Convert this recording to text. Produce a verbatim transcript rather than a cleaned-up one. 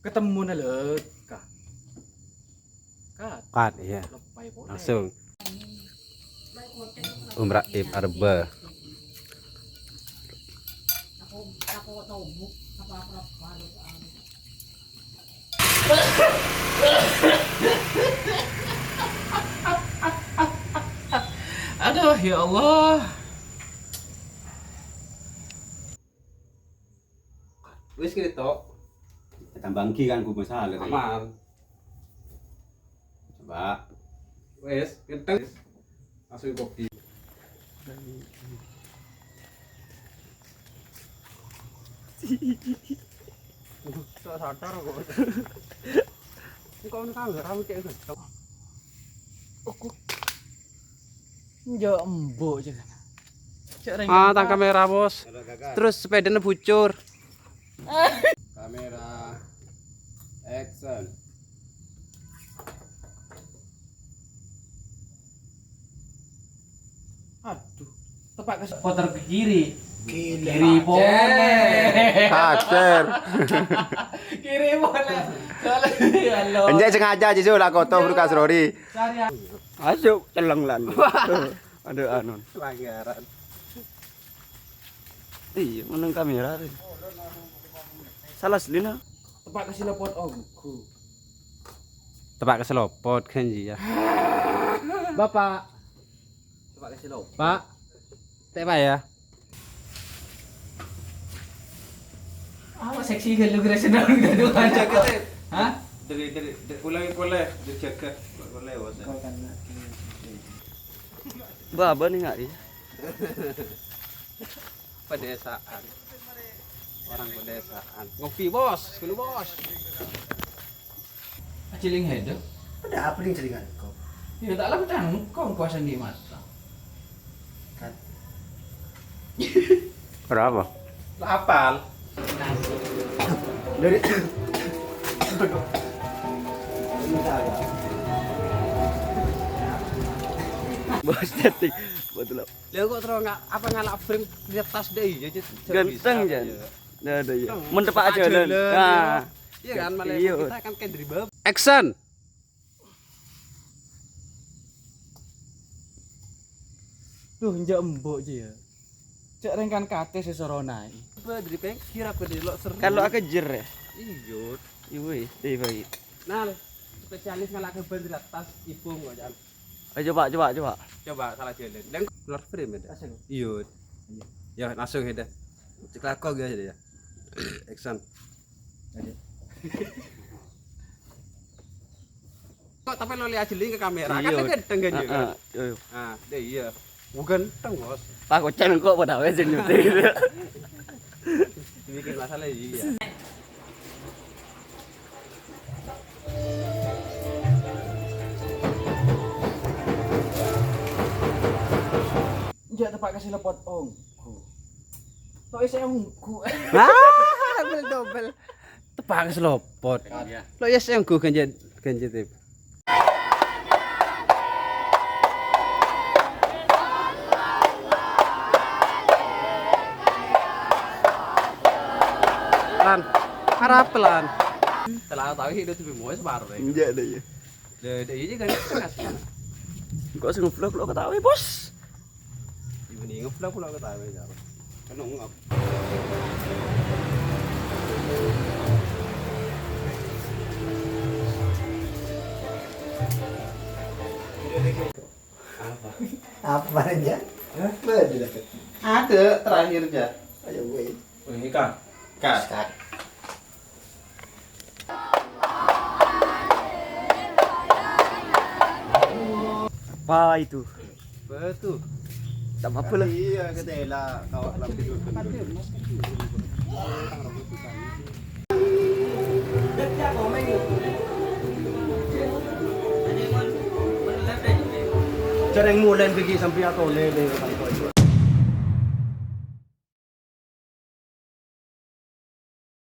Ketemmo naleka. Kat. Kat, iya. Lepai polè. Langsung. Umrah Ib Arba. Aduh, ya Allah. Wis kene tok. Tambah enggi kan gue masalah tadi. Aman. Coba. Wis, ngenteng. Langsung kopi. Sok sadar kok. Engko' ini kamera mikir ganteng. Oke. Njo embo' cek. Cek reng Ah, tang kamera, Bos. Terus sepedana bucur. Kamera action. Aduh, tepak ke puter ke kiri. Kiri polè. Kacer. Kiri polè. Soalnya, ya Allah. Enjak sengaja aja, Sul, aku tuh, Bro Kasrori. Cari a- Ayo, celeng lan. Ada anu. Pelanggaran. Iya, menang kamera. Salah selina. Tepak ke silopot onggu. Tepak ke selopot kan, iya. Bapak. Tepak ke silopot. Pak. Tek, Pak, ya. Apa seksi kalau kira sedang dua-dua. Jaga, Tep. Hah? Dari, dari, dari, ulangi polè, dijaga. Polè, bos. Kau kan nak. Baba nih, nggak, iya. Pedesaan. Orang pedesaan. Ngopi, Bos. Dulu, Bos. Ajiling hedo. Ada apa nih jaringan kau? Ya, tak laku cangkong kuasa di mata. Kat. Berapa? Apal. Dari Bos, cetik. Betul. Lah, kok terus nggak, apa, ngalak frame di atas deh, ya, Cit? Ganteng, Jan. Iya. Nah, ada, ya. Ganteng. Mun tepak jalan. Nah. Iya kan, malah iya. Kita kan kayak dari bab. Action. Duh, enjak embok ji ya. Cek rengkan kate sesoronae. Apa dari pengkir apa dari lok seru? Kalau aku jer ya. Iya. Iya, weh. Iya, baik. Nal, spesialis ngalak ban di atas ibung kok, Jan. Ayo coba, coba, coba. Coba salah jalan. Dan keluar frame ya. Asik. Iya. Ya, langsung ya dah. Cek lakok ya, ya. Action. Ayo. Kok tapi lo lihat jeling ke kamera? Kan ganteng kan juga. Heeh, iya, iya. Ah, deh iya. Bukan ganteng, Bos. Pak Kocan kok pada wae sing nyuting. Bikin masalah iya. Enjak tepak kasih lepot onggu. Tok isi onggu. Ah, double, double. Tepak kasih lepot. Lo ya isi onggu ganjil, ganjil tip. Lan, harap lan. Telah tahu hidup lebih muas baru. Enjak deh ya. Deh, deh, iya kan. Kok sing ngeblok lo ketawa, Bos? Ibu nih ngeblok lo ketawa ya. Kan ngap. Apa? Apa aja? Hah? Ada, terakhir aja. Ayo, gue. Oh, ini, Kang. Kak. Kak. Apa itu? Apa itu? Tak apa-apa lah. Iya, kita elak kawat lampu dulu. Cara yang mulai bagi sampai atau lele.